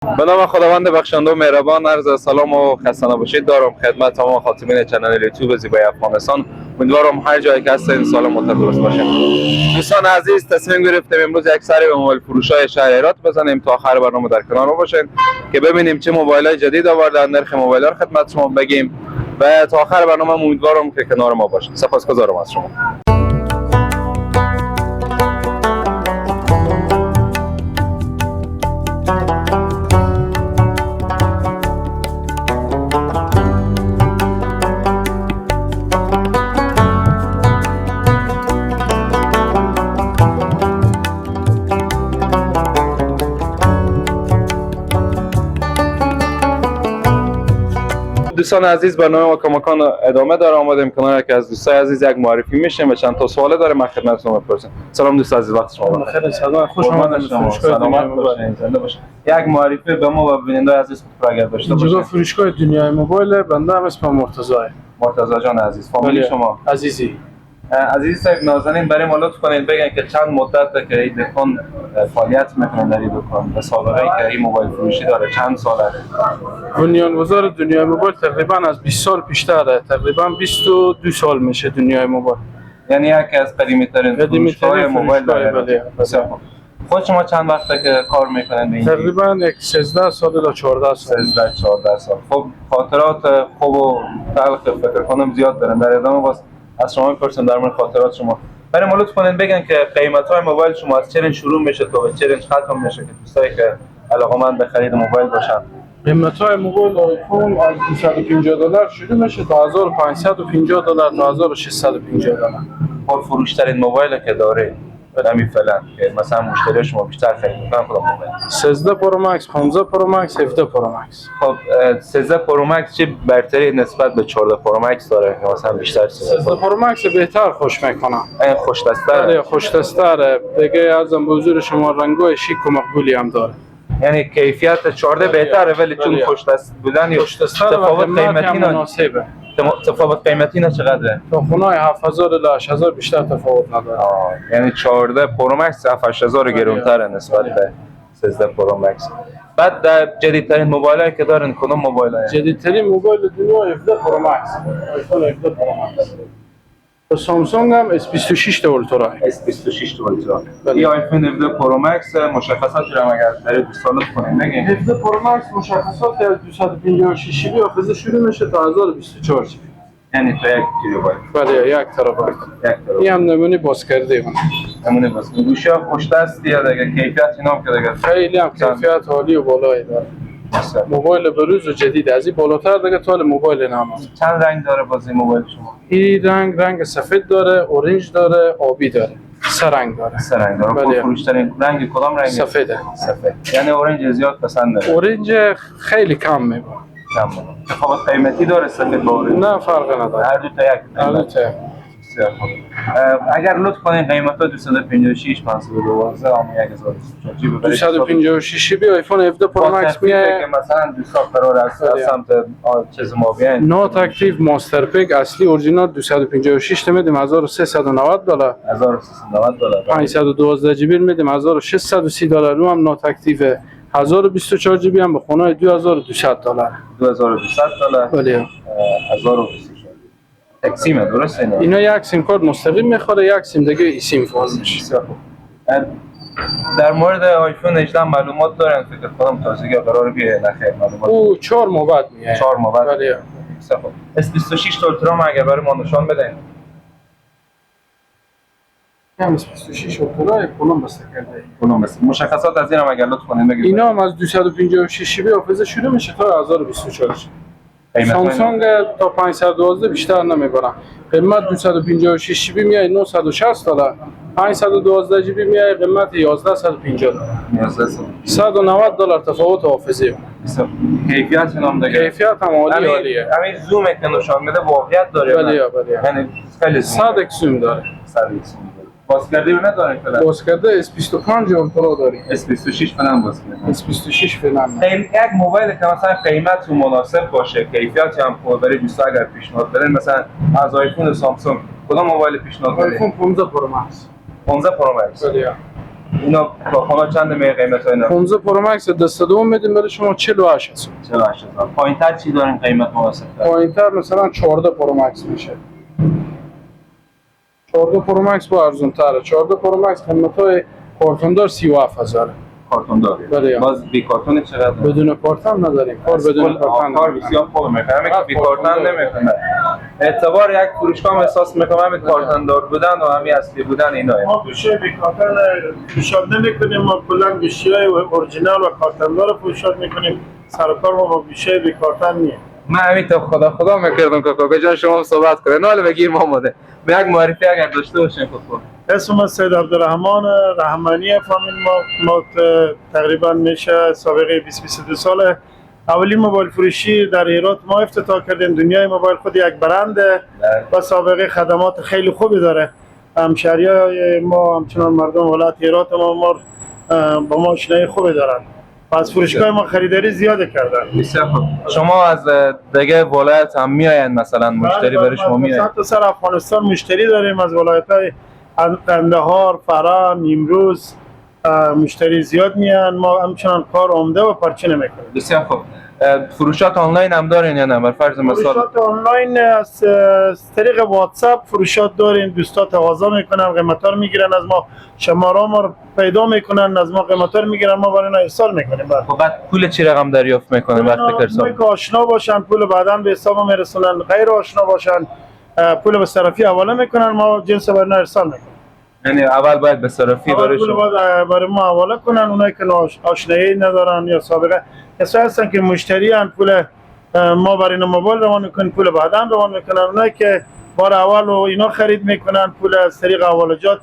به نام خداوند بخشنده و مهربان. عرض سلام و خسته نباشید دارم خدمت تمام مخاطبین channel یوتیوب زیبای افغانستان. امیدوارم هر جایی که هستین سالم و تندرست باشین. دوستان عزیز، تصمیم گرفتیم امروز یک سری به موبایل فروشای شهر هرات بزنیم. تا آخر برنامه در کنار ما باشین که ببینیم چه موبایل های جدید آوردن، نرخ موبایل ها رو خدمت شما بگیم و تا آخر برنامه امیدوارم که کنار ما باشین. سپاسگزارم از شما. دوستان عزیز، برنامه ما کماکان ادامه داره. آمدیم کنار یکی از دوستای عزیز، یک معرفی میشیم و چند تا سوال داره من خدمتتون میپرسم. سلام دوست عزیز، وقت شما بخیر. خیلی سلام، خوش قربان آمدید. شما. فروشگاه سلامت دنیای موبایل. باشین، زنده باشین. یک معرفی به ما و بیننده عزیز خود اگر داشته اینجا باشین. فروشگاه دنیای موبایل، بنده هم اسمم مرتضی. مرتضی جان عزیز، فامیلی شما؟ عزیزی. عزیز صاحب نازنین، برای ما لطف کنید بگن که چند مدت که این دکان فعالیت میکنن، در این دکان به سابقه ای که این موبایل فروشی داره چند ساله؟ بنیانگذار دنیای موبایل تقریبا از 20 سال پیشتره، تقریبا 22 سال میشه دنیای موبایل. یعنی یکی از قدیمی ترین قدیمی‌ترین فروشگاه موبایل فروشگاه، در هرات. بله. بسیار خوب. خود شما چند وقته که کار میکنن به این؟ تقریبا یک 13 سال الی 14 سال. 13 14 سال. خب، خاطرات خوب و تلخ فکر کنم زیاد دارن. در ادامه باز از شما میپرسم در مورد خاطرات شما. برای ما لطف کنین بگن که قیمت های موبایل شما از چه range شروع میشه تا به چه range ختم میشه که دوستایی که علاقه‌مند به خرید موبایل باشن. قیمت های موبایل آیفون از 250 دلار شروع میشه تا 1550 دلار تا 1650 دلار. پر فروشترین موبایل که داره همین فعلا که مثلا مشتری شما بیشتر خرید میکنن کدام موبایل؟ 13 Pro Max، 15 Pro Max، 17 Pro Max. خب، 13 Pro Max چه برتری نسبت به 14 Pro Max داره که مثلا بیشتر 13 Pro Max بهتر خوش میکنم. این خوش دست‌تره. بله، خوشدستره دیگه. عرضم به حضور شما رنگای شیک و مقبولی هم داره. یعنی کیفیت 14 بهتره ولی چون بله. خوش دست بودن یا خوشدستره و تفاوت قیمت قیمتی هم نه؟ مناسبه. تفاوت قیمتی نه چقدره؟ تا خونه 7000 الی 8000 بیشتر تفاوت نداره. یعنی 14 Pro Max 7 8000 گرونتره نسبت به 13 Pro Max. بعد در جدیدترین موبایل که دارن کدوم موبایل های؟ جدیدترین موبایل دنیا 17 Pro Max، آیفون 17 Pro Max و سامسونگ هم S26 Ultra. S26 Ultra. بله. این آیفون 17 Pro Max مشخصاتی رو اگر برای دوستان لطف کنین بگین. 17 Pro Max مشخصات از 256 GB حافظه شروع میشه تا 1024 GB. یعنی تا 1 ترابایت. بله، 1 ترابایت. 1 ترابایت. این هم نمونه باز کرده من. نمونه باز. گوشی ها خوش دستی یا دیگه کیفیت اینا هم که دیگه خیلی هم کیفیت عالی و بالایی داره. بسیار. موبایل بروز و جدید، از این بالاتر دیگه تا حال موبایل نامد. چند رنگ داره بازی موبایل شما؟ این رنگ، رنگ سفید داره، orange داره، آبی داره، سه رنگ داره. سه رنگ داره. بله. پرفروش‌ترین رنگ کدام رنگ؟ سفیده. سفید. یعنی orange زیاد پسند داره؟ orange خیلی کم میبره. کم بود. تفاوت قیمتی داره سفید با orange؟ نه، فرق نداره. هر دو تا یک هر دو قیمت. تا. بسیار خوب. اگر لطف کنین قیمت ها 256، 512 هم 1024 GB برای 256 GB آیفون 17 Pro با Max تخفیفی میه که مثلا دوستا قرار است از بله. سمت چیز ما بیاین. not active، master pack، اصلی اورجینال 256 میدیم 1390 دلار. 1390 دلار. 512 GB میدیم 1630 دلار، رو هم not active. 1024 GB هم به خونه 2200 دلار. 2200 دلار. بله. 1024 تک سیمه، درسته اینا؟ اینا یک سیم کارت مستقیم میخوره، یک سیم دیگه eSIM فعال میشه. بسیار خوب. در مورد آیفون 18 معلومات دارن؟ فکر کنم تازگی قرار بیه. نه خیر، معلومات او 4 ماه بعد میاد. 4 ماه بعد. بله. بسیار خوب. S26 Ultra هم اگر برای ما نشان بدین. هم 26 Ultra کلم بسته کرده. کدوم بس مشخصات از اینم اگر لطف کنین بگید. اینا هم از 256 GB حافظه شروع میشه تا 1024. قیمت های سامسونگ تا 512 بیشتر نمیبرن. قیمت 256 GB میای 960 دلار، 512 GB میای قیمت 1150 دلار. 1100. 190 دلار تفاوت حافظه. بسیار خوب. کیفیت اینام دیگه؟ کیفیت هم عالی عالیه. همین زوم که نشان میده واقعیت داره؟ بله بله. یعنی خیلی زوم. 100 x زوم داره. 100 x زوم داره. باز کرده یا نداره فعلا؟ باز کرده S25 Ultra داریم. S26 فعلا باز کرده. S26 فعلا نه. یک موبایل که مثلا قیمت مناسب باشه، کیفیت هم خوب، برای دوستا اگر پیشنهاد بدن، مثلا از آیفون و سامسونگ کدام موبایل پیشنهاد بدین؟ آیفون 15 Pro Max. 15 Pro Max. بله. اینا کارخانه چند می قیمت اینا؟ 15 Pro Max دست دوم میدیم برای شما 48,000. 48,000. پایینتر چی دارین قیمت مناسب تر؟ پایینتر مثلا 14 Pro Max میشه. 14 Pro Max با ارزون تره. 14 Pro Max قیمت های کارتون دار 37,000. کارتون داره. بله. باز بی کارتون چقدر؟ بدون کارتن نداریم. کار بدون کارتن کار بسیار خوب میکنه. همه که بی کارتن نمیکنه. اعتبار یک فروشگاه احساس میکنم همین کارتن دار بودن و همین اصلی بودن اینا. ما گوشی بی کارتن فروشات نمیکنیم، ما کلا گوشی های اورجینال و کارتن دار فروشات میکنیم. سر کار ما با گوشی بی کارتن نیست. من همین تا خدا خدا میکردم که کاکا جان شما صحبت کنه. نه بگیر ما آماده. به یک معرفی اگر داشته باشین خود. اسم من سید عبدالرحمن رحمانی فامیل. ما تقریبا میشه سابقه 20-22 ساله. اولین موبایل فروشی در هرات ما افتتاح کردیم. دنیای موبایل خود یک برنده و سابقه خدمات خیلی خوبی داره. همشهریای ما همچنان مردم ولایت هرات ما با ما آشنایی خوبی دارن. از فروشگاه ما خریداری زیاده کردن. بسیار خوب. شما از دیگه ولایت هم میاین مثلا مشتری برای شما میاین؟ تا سر افغانستان مشتری داریم، از ولایت های قندهار، فراه، نیمروز مشتری زیاد میان. ما همچنان کار عمده و پارچه نمیکنیم. بسیار خوب. فروشات آنلاین هم دارین یا نه؟ بر فرض مثال فروشات آنلاین از طریق واتساپ فروشات داریم. دوستا تقاضا میکنن، قیمتا رو میگیرن از ما، شماره ما رو پیدا میکنن، از ما قیمتا رو میگیرن، ما برای اینا ارسال میکنیم. خب بعد پول چی رقم دریافت میکنه وقتی که ارسال؟ که آشنا باشن پول بعدا به حساب میرسونن، غیر آشنا باشن پول به صرافی حواله میکنن، ما جنس برای اینا ارسال میکنیم. یعنی اول باید به صرافی برای پول باید برای ما حواله کنن. اونایی که آشنایی ندارن یا سابقه، کسایی هستن که مشتری ان، پول ما برای اینا موبایل روان میکنیم، پول بعدا روان میکنن. اونایی که بار اول و اینا خرید میکنن، پول از طریق حوالجات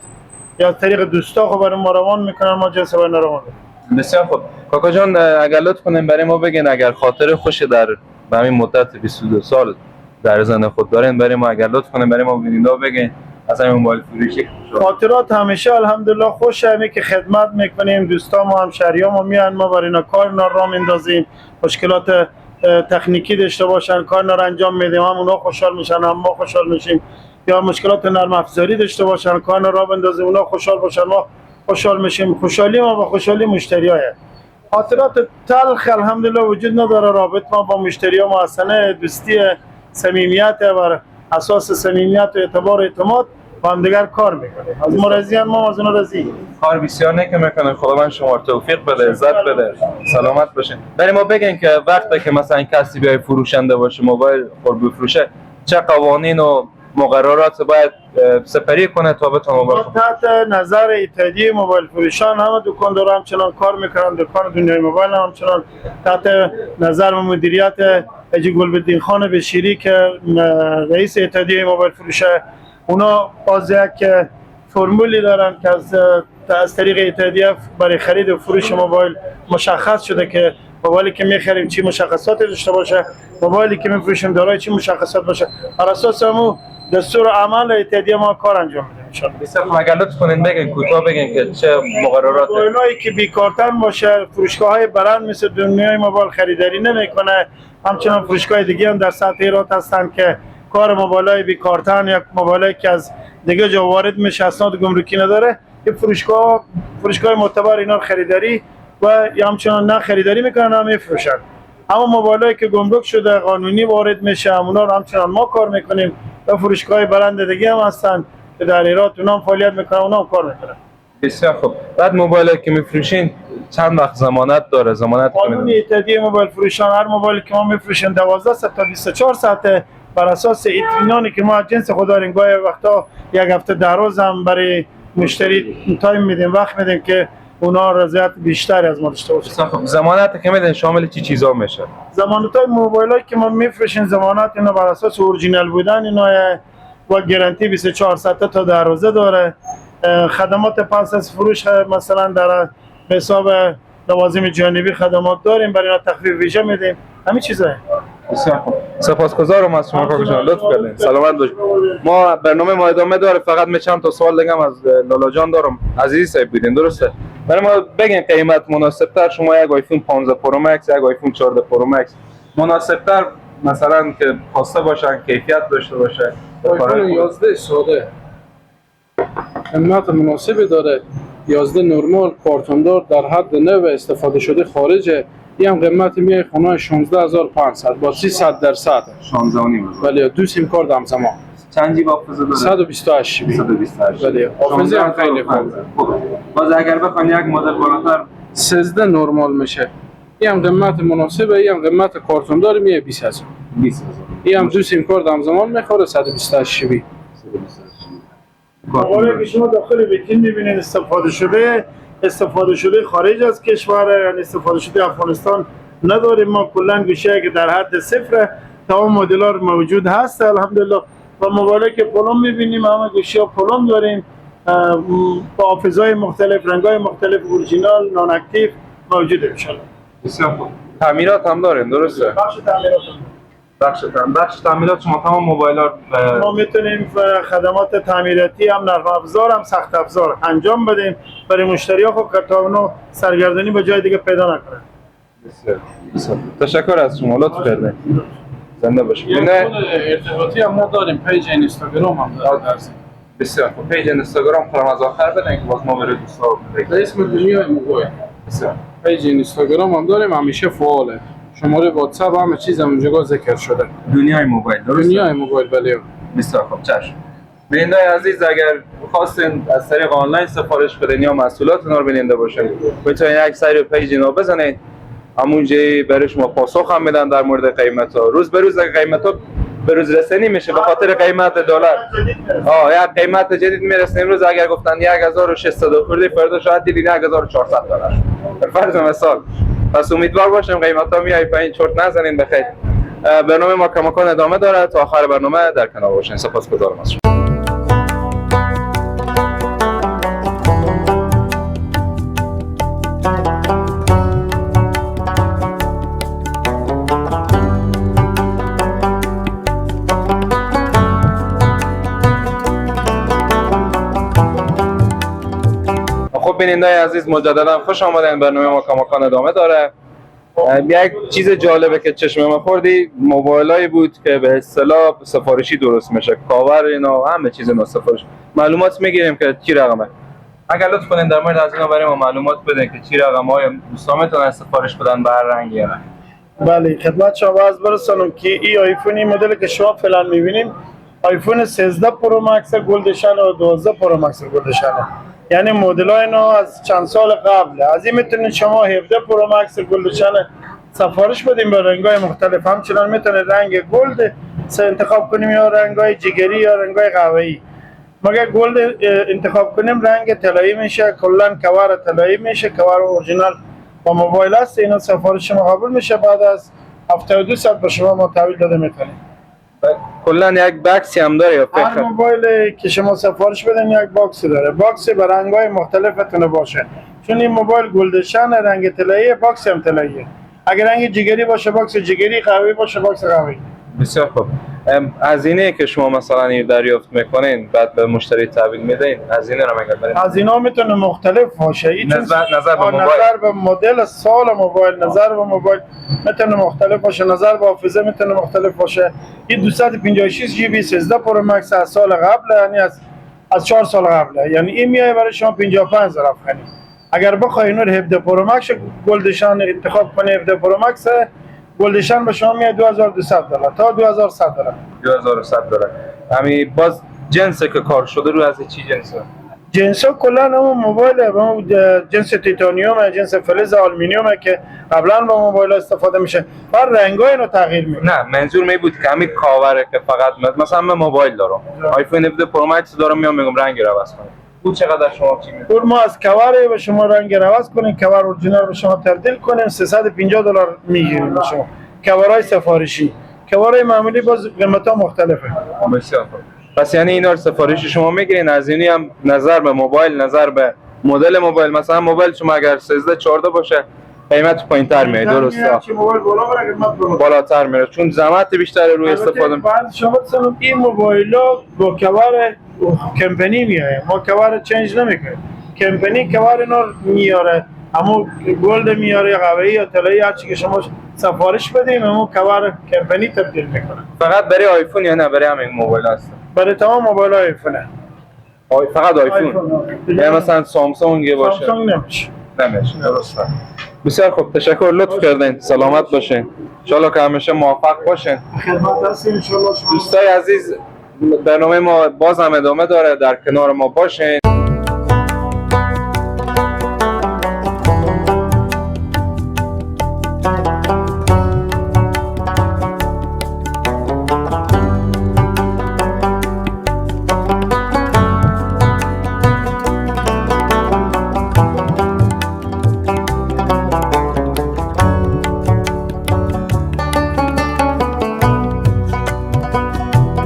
یا از طریق دوستا خب برای ما روان میکنن، ما جنس برای اینا روان میکنیم. بسیار خوب. کاکا جان اگر لطف کنین برای ما بگین اگر خاطر خوش در به همین مدت 22 سال در زن خود دارین برای ما اگر لطف کنین برای ما ببینید بگین از همین موبایل فروشی. خاطرات همیشه الحمدلله خوش، همه که خدمت میکنیم، دوستا ما همشهریا ما میان، ما برای اینا کار اینا راه میندازیم، مشکلات تکنیکی داشته باشن کار اینا رو انجام میدیم، هم اونا خوشحال میشن هم ما خوشحال میشیم. یا مشکلات نرم افزاری داشته باشن کار اینا راه بندازیم، اونا خوشحال باشن ما خوشحال میشیم. خوشحالی ما با خوشحالی مشتریای. خاطرات تلخ الحمدلله وجود نداره. رابط ما با مشتری ما حسنه، دوستی، صمیمیت، بر اساس صمیمیت و اعتبار و اعتماد با هم دیگر کار میکنیم. از ما راضی، ما از اونا راضی. کار بسیار نیک میکنه. خداوند شما رو توفیق بده، عزت بده، سلامت باشین. برای ما بگین که وقتی که مثلا کسی بیای فروشنده باشه موبایل خود بفروشه چه قوانین و مقررات باید سپری کنه تا بتونه موبایل ما تحت نظر اتحادیه موبایل فروشان همه دکاندارا همچنان کار میکنن. دکان دنیای موبایل هم همچنان تحت نظر و مدیریت حاجی گلبدین خان بشیری که رئیس اتحادیه موبایل فروشه، اونا باز یک فرمولی دارن که از طریق اتحادیه برای خرید و فروش موبایل مشخص شده که موبایلی که میخریم چی مشخصاتی داشته باشه، موبایلی که میفروشیم دارای چی مشخصات باشه. بر اساس همو دستور عمل اتحادیه ما کار انجام میدیم ان شاء الله. بسیار خوب. اگر لطف کنین بگین کوتاه بگین که چه مقررات موبایلایی که بی کارتن باشه، فروشگاه های برند مثل دنیای موبایل خریداری نمیکنه. همچنان فروشگاه دیگه هم در سطح هرات هستن که کار موبایل بی کارتن یا موبایلی که از دیگه جا وارد میشه اسناد گمرکی نداره، این فروشگاه معتبر اینا خریداری و یا همچنان نه خریداری میکنن هم میفروشن. اما موبایلایی که گمرک شده قانونی وارد میشه اونا رو همچنان ما کار میکنیم و فروشگاه برند دیگه هم هستن که در هرات اونا هم فعالیت میکنن، اونا هم کار میکنن. بسیار خوب. بعد موبایل که میفروشین چند وقت ضمانت داره؟ ضمانت قانون اتحادیه موبایل فروشان هر موبایلی که ما میفروشیم 12 ساعت تا 24 ساعت بر اساس اطمینانی که ما از جنس خود داریم. گاهی وقتا یک هفته در روز هم برای مشتری time میدیم، وقت میدیم که اونا رضایت بیشتری از ما داشته باشن. خب ضمانت که میدن شامل چی چیزا میشه؟ ضمانت های موبایل که ما میفروشیم ضمانت اینا بر اساس اورجینال بودن اینا و گارانتی 24 ساعته تا 10 روزه داره. خدمات پس از فروش مثلا در حساب لوازم جانبی خدمات داریم، برای اینا تخفیف ویژه میدیم، همین چیزا. بسیار خوب، سپاسگزارم از شما کاکا جان، لطف کردین، سلامت باشید. ما برنامه ما ادامه داره، فقط من چند تا سوال دیگه از لالا جان دارم. عزیزی صاحب بودین درسته؟ برای ما بگین قیمت مناسب تر شما یک آیفون 15 Pro Max، یک آیفون 14 Pro Max مناسب تر مثلا که خواسته باشن کیفیت داشته باشه. آیفون 11 ساده قیمت مناسبی داره، 11 نرمال کارتوندار در حد نو استفاده شده خارجه. این هم قیمت میای خونه 16500 با 300%. 16 و نیم. ولی دو سیم کارت همزمان. چند جیب حافظه داره؟ 128 جی بی. 128. بله، حافظه هم خیلی خوب. خوب. باز اگر بخوان یک مدل بالاتر؟ 13 نرمال میشه. این هم قیمت مناسبه، این هم قیمت کارتون داره میای 20000. 20000. این هم دو سیم کارت همزمان میخوره 128 جی بی. موبایلی که شما داخل ویترین میبینید استفاده شده خارج از کشور، یعنی استفاده شده افغانستان نداریم. ما کلا گوشی که در حد صفر تمام مدل ها موجود هست الحمدلله. و موبایلی که پلم میبینیم، همه گوشی ها پلم داریم، با حافظهای مختلف، رنگ های مختلف، original، non-active موجود انشالله. بسیار خوب. تعمیرات هم داریم، درسته؟ بخش تعمیرات هم. بخش تعمیرات شما تمام موبایل ها؟ ما میتونیم خدمات تعمیراتی هم نرم افزار هم سخت افزار انجام بدیم برای مشتری ها، خب که تا اونو سرگردانی به جای دیگه پیدا نکنن. بسیار بسیار. تشکر از شما، لطف کردین، زنده باشید. یک نه خود ارتباطی هم ما داریم، page اینستاگرام هم داریم در ضمن. بسیار خوب. page اینستاگرام خودم از آخر بدن که باز ما برای دوستا بگیم. به اسم دنیای موبایل. بسیار. page اینستاگرام هم داریم، همیشه فعاله. شماره واتساپ همه چیز هم اونجا ذکر شده. دنیای موبایل، درسته؟ دنیای موبایل، بله. بسیار خوب، چشم. بیننده عزیز، اگر خواستین از طریق آنلاین سفارش بدین یا محصولات اینا رو بیننده باشین، میتونین یک سری page اینا بزنین، همونجا برای شما پاسخ هم میدن در مورد قیمت ها. روز به روز قیمت ها به روز رسانی میشه به خاطر قیمت دلار. یک قیمت جدید میرسه. امروز اگر گفتن 1600 خورده، فردا شاید دیدین 1400 دلار بر فرض مثال. پس امیدوار باشیم قیمت ها میای پایین. چرت نزنین، بخیر. برنامه ما کماکان ادامه داره. تا آخر برنامه در کنار باشین. سپاسگزارم از شما. خب بیننده عزیز، مجددا خوش آمدین. برنامه ما کماکان ادامه داره. یک چیز جالبه که چشم ما خوردی، موبایلایی بود که به اصطلاح سفارشی درست میشه، کاور اینا همه چیز اینا سفارش. معلومات میگیریم که چی رقمه. اگر لطف کنین در مورد از اینا برای ما معلومات بدین که چی رقم های دوستان میتونن سفارش بدن به هر رنگی یا نه. بله، خدمت شما عرض برسانم که این آیفون، این مدل که شما فعلا میبینیم، آیفون 13 Pro Max Gold Edition و 12 Pro Max Gold Edition، یعنی مدل های اینا از چند سال قبل. از این میتونید شما 17 Pro Max Gold Edition سفارش بدیم به رنگ های مختلف. همچنان میتونید رنگ gold سه انتخاب کنیم یا رنگ های جگری یا رنگ های قهوه‌ای. مگر gold انتخاب کنیم رنگ طلایی میشه، کلا کور طلایی میشه، cover original با موبایل است. اینا سفارش شما قبول میشه، بعد از 72 ساعت به شما ما تحویل داده میتونیم. کلا یک box ی هم داره یا هر فکر موبایل که شما سفارش بدین یک box داره، box به رنگ های مختلفتونه باشه، چون این موبایل Gold Edition رنگ طلایی، box هم طلاییه. اگر رنگ جگری باشه box جگری، قهوه‌ای باشه box قهوه‌ای. بسیار خوب. هزینه که شما مثلا این دریافت میکنین بعد به مشتری تحویل میدین، هزینه رو مگر برای از اینا میتونه مختلف باشه. این چون نظر به موبایل. نظر به مدل سال موبایل، نظر به موبایل میتونه مختلف باشه، نظر به حافظه میتونه مختلف باشه. این 256 GB 13 Pro Max از سال قبل، یعنی از 4 سال قبل، یعنی این میای برای شما 55000 افغانی. اگر بخوای اینو 17 Pro Max Gold Edition انتخاب کنی، 17 Pro Max Gold Edition به شما میاد 2200 دلار تا 2100 دلار. 2100 دلار. همین باز جنس که کار شده رو از چی جنسه؟ جنس ها کلا همون موبایل، همون جنس تیتانیوم، جنس فلز آلومینیوم که قبلا با موبایل استفاده میشه، بعد رنگ های اینو تغییر میده. نه، منظور می بود که همین کاوره که فقط مثلا من موبایل دارم، آیفون 17 Pro Max دارم، میام میگم رنگ رو عوض کنم، او چقدر شما چی میده؟ اون ما از کور به شما رنگ رو عوض کنیم، کور اورجینال به شما تبدیل کنیم، 350 دلار میگیریم به شما. کورهای سفارشی، کورهای معمولی باز قیمت ها مختلفه. بسیار خوب. پس یعنی اینا رو سفارش شما میگیرین، از اینی هم نظر به موبایل، نظر به مدل موبایل، مثلا موبایل شما اگر 13 14 باشه قیمت پایین تر میاد، درسته؟ چه موبایل بالا بره قیمت بالا. بالاتر میره چون زحمت بیشتر روی استفاده. بعد شما مثلا این موبایل ها با cover کمپانی میایه، ما cover change نمیکنیم. کمپانی cover اینا رو میاره، همون gold میاره یا قهوه‌ای یا طلایی، هر چی که شما سفارش بدیم همون کور کمپانی تبدیل میکنه. فقط برای آیفون یا نه برای همین موبایل هست؟ برای تمام موبایل های آیفونه. فقط آیفون. یعنی مثلا سامسونگ باشه؟ سامسونگ نمیشه. نمیشه. درسته. بسیار خوب، تشکر، لطف کردین، سلامت باشین، انشالله که همیشه موفق باشین. خدمت هستیم انشالله. دوستای عزیز، برنامه ما باز هم ادامه داره، در کنار ما باشین.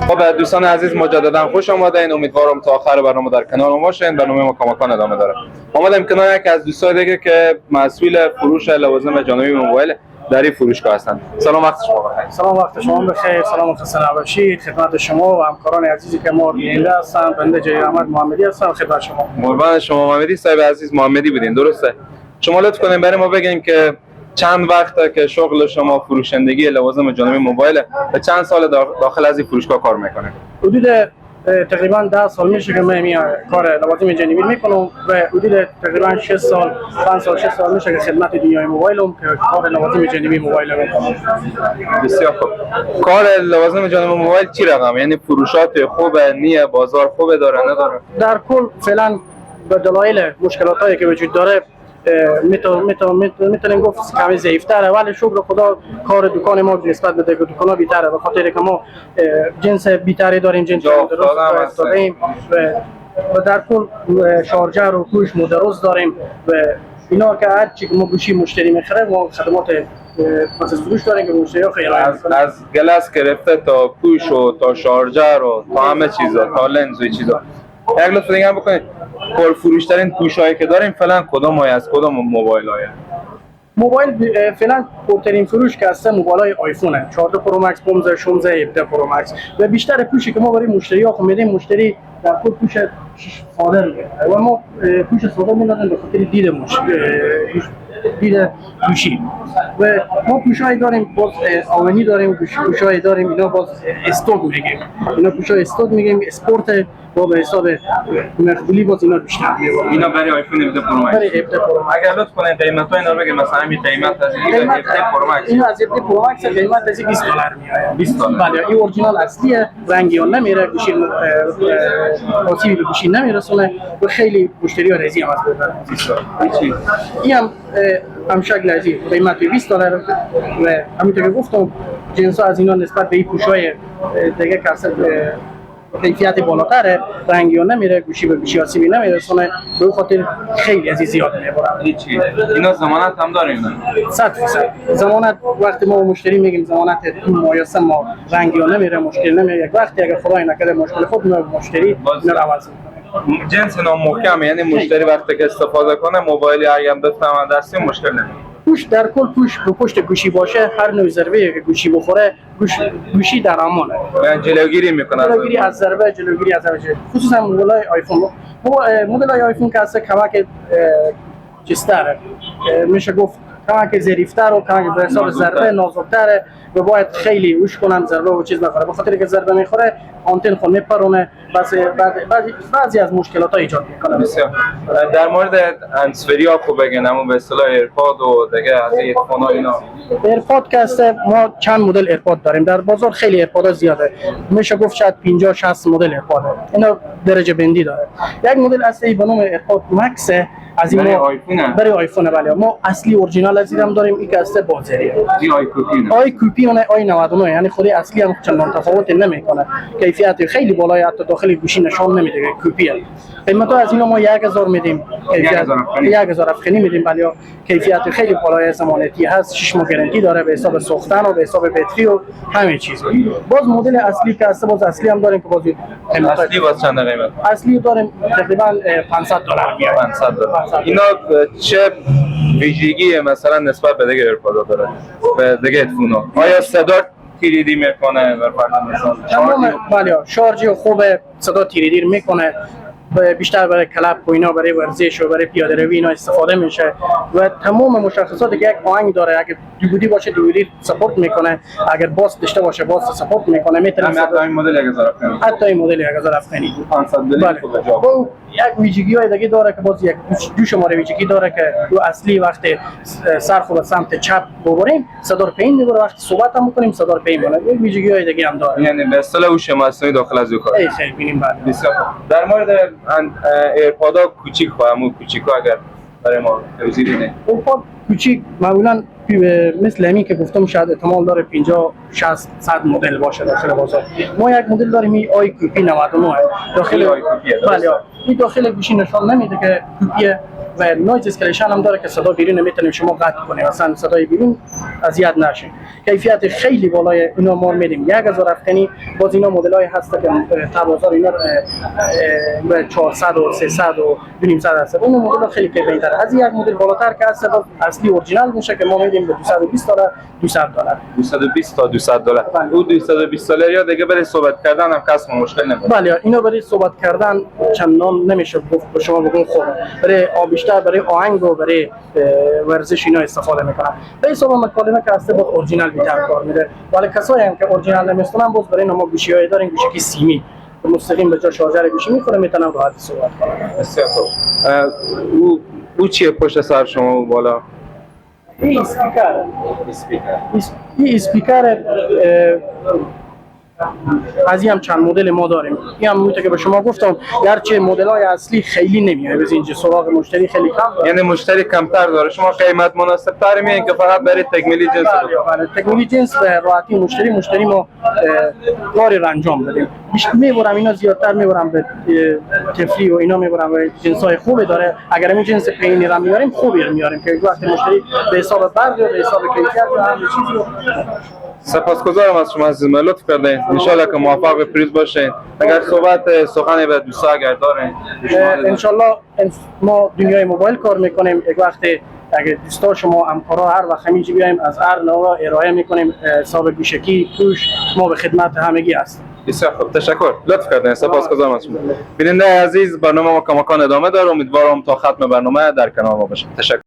خب دوستان عزیز، مجددا خوش آمدین. امیدوارم تا آخر برنامه در کنار ما باشین. برنامه ما کماکان ادامه داره. آمدیم کنار یکی از دوستای دیگه که مسئول فروش لوازم جانبی موبایل در این فروشگاه هستند. سلام، وقت شما بخیر. سلام، وقت شما بخیر. سلام و خسته نباشید خدمت شما و همکاران عزیزی که ما بیننده هستند. بنده جای احمد محمدی هستم خدمت شما. قربان شما محمدی صاحب عزیز. محمدی بودین، درسته؟ شما لطف کنین برای ما بگین که چند وقته که شغل شما فروشندگی لوازم جانبی موبایل و چند سال داخل از این فروشگاه کار میکنه؟ حدود تقریبا 10 سال میشه که من کار لوازم جانبی میکنم و حدود تقریبا 6 سال، 5 سال، 6 سال میشه که خدمت دنیای موبایلم که کار لوازم جانبی موبایل میکنم. بسیار خوب. کار لوازم جانبی موبایل چی رقم؟ یعنی فروشات خوبه، نیه، بازار خوبه داره، نداره؟ در کل فعلا به دلایل مشکلاتایی که وجود داره میتونیم گفت کمی ضعیف‌تره، ولی شکر خدا کار دکان ما نسبت به دیگه دکان‌ها بیشتره، به خاطر که ما جنس بیشتری داریم، جنس درست داریم و در کل شارژر و پوش مدرس داریم و اینا که هر چی که ما گوشی مشتری میخره ما خدمات پس از فروش داریم که مشتری ها خیلی از glass گرفته تا پوش و تا شارژر و تا همه چیزا، تا لنز و چیزا. یک لطف دیگه هم بکنید، پرفروشترین پوشایی که داریم فعلا کدام های از کدام موبایل های؟ موبایل فعلا پرترین فروش که هست موبایل های آیفونه، 14 Pro Max، 15، 16، 17 Pro Max و بیشتر پوشی که ما برای مشتری ها میدیم، مشتری در کل پوش ساده میگیره و ما پوش ساده میدادیم به خاطر دید دید گوشی و ما پوشایی داریم، باز آونی داریم، پوشایی داریم، اینا باز استوک میگیم، اینا پوشای استوک میگیم، اسپورت با به حساب مقبولی باز اینا بیشتر میبرن. اینا برای آیفون 17 Pro Max. برای 17 Pro Max. اگر لطف کنین قیمت های اینا رو بگید، مثلا همین قیمت از این 17 Pro Max. این از 17 Pro Max قیمت از 20 دلار میآید. 20 دلار. بله، این اورجینال اصلیه، رنگی ها نمیره، گوشی آسیبی به گوشی نمیرسونه و خیلی مشتری ها راضی هم از بردن. این هم شکل از این قیمت 20 دلار و همینطور که گفتم جنس ها از اینا نسبت به این پوشای دیگه که کیفیت بالاتره، رنگی ها نمیره، گوشی به گوشی آسیبی نمیرسونه، به اون خاطر خیلی از این زیاد میبرن. اینا ضمانت هم داره؟ اینا 100% ضمانت. وقتی ما مشتری میگیم ضمانت 2 ماه یا 3 ماه رنگی ها نمیره، مشکل نمیره، یک وقتی اگر خدای نکرده مشکل خود مشتری اینا رو عوض میکنه. جنس اینا محکمه، یعنی مشتری وقتی که استفاده کنه موبایلی اگه بفهمن دستی مشکل نمیره. پوش در کل پوش به پشت گوشی باشه، هر نوع ضربه که گوشی بخوره گوشی در امانه، یعنی جلوگیری میکنه، جلوگیری از ضربه، جلوگیری از ضربه، خصوصا مدل های آیفون. مدل های آیفون که هست کمک چیزتره، میشه گفت کمک ظریف‌تر و کمک به حساب ضربه نازک‌تره و باید خیلی هوش کنن ضربه و چیز نخوره، به خاطر که ضربه میخوره آنتن خود میپرونه، بس بعضی از مشکلات ها ایجاد میکنه. بسیار. در مورد هندزفری ها خوب بگن، همون به اصطلاح AirPod و دیگه از ایرفون ها اینا. AirPod که هست ما چند مدل AirPod داریم در بازار، خیلی AirPod ها زیاده، میشه گفت شاید 50 60 مدل AirPod، اینا درجه بندی داره. یک مدل اصلی به نام AirPod Max از این برای آیفون، برای آیفون، بله ما اصلی اورجینال از اینم داریم. این که هست بازاریه، این آی کپی، آی کپی اون آی 99، یعنی خودی اصلی هم چندان تفاوت نمیکنه، کیفیت خیلی بالای، حتی داخل گوشی نشان نمیده که کپیه. قیمت از اینا ما 1000 میدیم، کیفیت 1000 افغانی میدیم، ولی کیفیت خیلی بالای، ضمانتی هست، 6 ماه گارانتی داره به حساب ساختن و به حساب باتری و همه چیز. باز مدل اصلی که هست، باز اصلی هم داریم که باز قیمت اصلی باز چند قیمت؟ اصلی داریم تقریبا 500 دلار میاد. 500 دلار. اینا چه ویژگی مثلا نسبت به دیگه AirPod داره، به دیگه هدفون؟ آیا صدا تیریدی میکنه بر فرض مثال؟ بله، شارژ خوبه، صدا تیریدی میکنه، بیشتر برای club و اینا، برای ورزش و برای پیاده روی اینا استفاده میشه و تمام مشخصاتی که یک آهنگ داره، اگر DVD باشه DVD support میکنه، اگر bass داشته باشه bass support میکنه، میتونه حتی این مدل 1000 افغانی، حتی این مدل 1000 افغانی 500 دلار. بله. با یک ویژگی های دیگه داره که باز یک دو شماره ویژگی داره که دو اصلی وقتی سر خود سمت چپ ببریم صدا رو پایین میبره، وقتی صحبت هم بکنیم صدا رو پایین میبره. یک ویژگی های دیگه هم داره، یعنی به اصطلاح هوش مصنوعی داخل از او کار. ای خیلی ببینیم بعد. بسیار خوب. در مورد AirPod ا کوچیک خواهم کوچیکا اگر برای ما توضیح بدین. AirPod کوچیک معمولا مثل همین که گفتم شاید احتمال داره 50 60 100 مدل باشه داخل بازار. ما یک مدل داریم این iCopy 99 داخل iCopy. بله، این داخل گوشی نشان نمیده که کپیه و noise cancellation هم داره که صدا بیرون نمیتونیم شما قطع کنیم، مثلا صدای بیرون اذیت نشه. کیفیت خیلی بالای اینا ما میدیم 1000 افغانی. باز اینا مدل های هست که تا بازار اینا 400 و 300 و 250 هست، اون مدل خیلی که بهتره. از یک مدل بالاتر که هست اصلی اورجینال میشه که ما میدیم به 220 دلار 200 دلار. 220 تا 200 دلار. او 220 دلار یا دیگه برای صحبت کردن هم کس مشکل نمیشه. بله، اینا برای صحبت کردن چندان نمیشه گفت به شما بگم خوبه، برای بیشتر برای آهنگ و برای ورزش اینا استفاده میکنن. به حساب مکالمه که هسته باز اورجینال بیشتر کار میده، ولی کسایی هم که اورجینال نمیستونن باز برای ما گوشی های داریم، گوشی که سیمی مستقیم به جای شارژر گوشی میخوره میتونن راحت صحبت کنن. بسیار خوب. او چیه پشت سر شما بالا؟ این اسپیکر. این اسپیکر از این هم چند مدل ما داریم. این هم که به شما گفتم گرچه مدل های اصلی خیلی نمیاد از اینجا سراغ مشتری خیلی کم داره. یعنی مشتری کمتر داره، شما قیمت مناسب تر میین که فقط برای تکمیلی جنس. بله، تکمیلی جنس به راحتی مشتری ما کاری رو انجام بدیم. میبرم اینا زیادتر میبرم به تفریح و اینا میبرم و جنس های خوبی داره. اگر این جنس پینی رو میاریم خوبی رو میاریم که وقتی مشتری به حساب برق و به حساب کیفیت و همه چیز رو. سپاسگزارم از شما عزیز، لطف کردین. ان شاء الله که موفق به پیروز باشین. اگر صحبت سخنی به دوستا اگر دارین. ان شاء الله ما دنیای موبایل کار میکنیم. یک وقت اگر دوستا شما همکارا هر وقت همینجا بیایم از هر نوع ارائه میکنیم، حساب گوشکی پوش ما به خدمت همگی هستیم. بسیار خوب، تشکر، لطف کردین، سپاسگزارم از شما. بیننده عزیز، برنامه ما کماکان ادامه داره، امیدوارم تا ختم برنامه در کنار ما باشین. تشکر.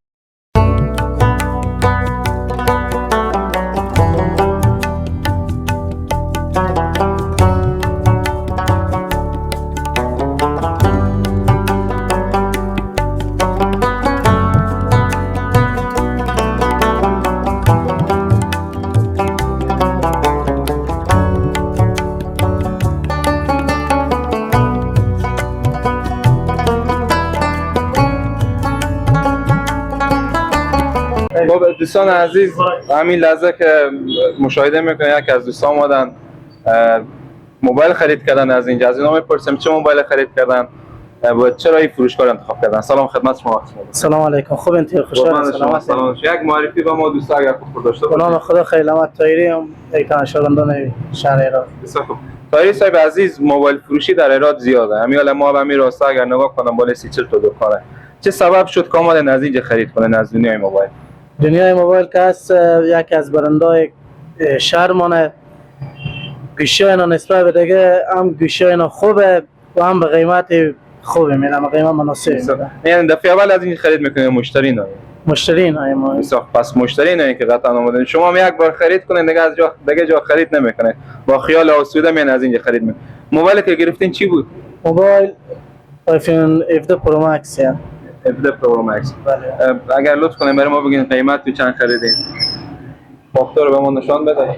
خب دوستان عزیز، همین لحظه که مشاهده میکنید یکی از دوستان اومدن موبایل خرید کردن از اینجا. از اینا میپرسیم چه موبایل خرید کردن و چرا این فروشگاه رو انتخاب کردن. سلام خدمت شما. سلام علیکم، خوب انتي خوشحال. سلام. سلام. یک معرفی با ما دوستا اگر خود داشته باشید. نام خدا خیلی آمد طاهری هم یک تن شاگردان شهر هرات. بسیار خوب. طاهری صاحب عزیز، موبایل فروشی در هرات زیاده. همین حالا ما به همین راستا اگر نگاه کنم بالای 30 40 تا دکانه. چه سبب شد که آمدن از اینجا خرید کنن از دنیای موبایل؟ دنیای موبایل که هست یکی از برندهای شهر مانه. گوشی اینا نسبت به دیگه هم گوشی اینا خوبه و هم به قیمت خوبه میدم، قیمت مناسب. یعنی دفعه اول از این خرید میکنه مشتری نه؟ مشتری نه ما. پس مشتری نه که قطعا آمدن. شما هم یک بار خرید کنین دیگه از جا دیگه جا خرید نمیکنه، با خیال آسوده میان از اینجا خرید میکنه. موبایل که گرفتین چی بود؟ موبایل آیفون 17 Pro Max. 17 Pro Max. بله. اگر لطف کنین برای ما بگین قیمت تو چند خریدین؟ فاکتور رو به ما نشان بده.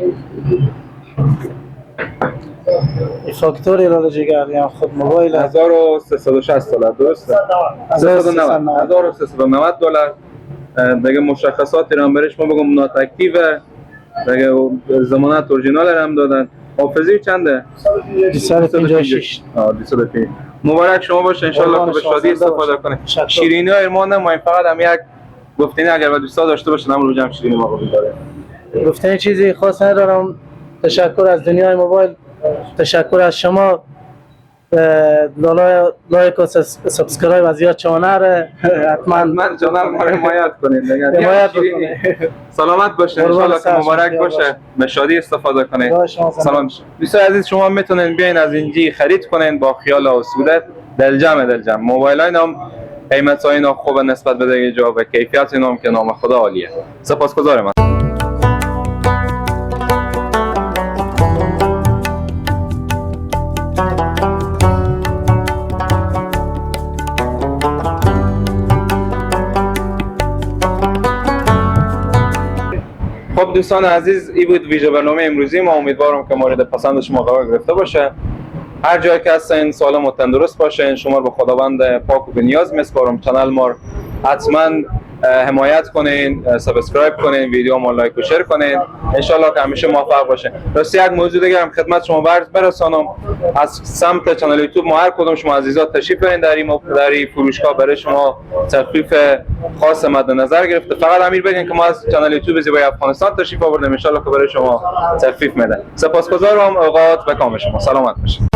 فاکتور را جگر یا خود موبایل 1360 دلار، درسته؟ 1390 دلار. دیگه مشخصات رو هم برش ما بگم not active، دیگه ضمانت اورجینال هم دادن. حافظه چنده؟ 256. 205. مبارک شما باشه، ان شاء الله که به شادی استفاده کنید. شیرینی های ما نه، فقط هم یک گفتنی اگر به دوستا داشته باشن هم رو جمع شیرینی ما قبول داره. گفتنی چیزی خاص ندارم. تشکر از دنیای موبایل، تشکر از شما. like و subscribe از یاد شما نره. حتما من جانم ما حمایت کنید. حمایت بکنید. سلامت باشه، ان شاء الله که مبارک باشه، به شادی استفاده کنید. سلام دوستان عزیز، شما میتونین بیاین از اینجا خرید کنین با خیال آسوده. دلجمه دلجم موبایل های نام قیمت های اینا خوبه نسبت به دیگه جا و کیفیت اینا هم که نام خدا عالیه. سپاسگزارم. خب دوستان عزیز، این بود ویژه برنامه امروزی ما. امیدوارم که مورد پسند شما قرار گرفته باشه. هر جایی که هستین سالم و تندرست باشین. شما رو به خداوند پاک و بنیاز میسپارم. channel ما رو حتما حمایت کنین، subscribe کنین، ویدیو ما like و share کنین. انشالله که همیشه موفق باشین. راستی یک موضوع دیگه هم خدمت شما برسانم. از سمت channel یوتیوب ما هر کدوم شما عزیزا تشریف برین در این فروشگاه، برای شما تخفیف خاص مد نظر گرفته. فقط امیر بگین که ما از channel یوتیوب زیبای افغانستان تشریف آوردیم، انشالله که برای شما تخفیف میده. سپاسگزارم. اوقات به کام شما. سلامت باشید.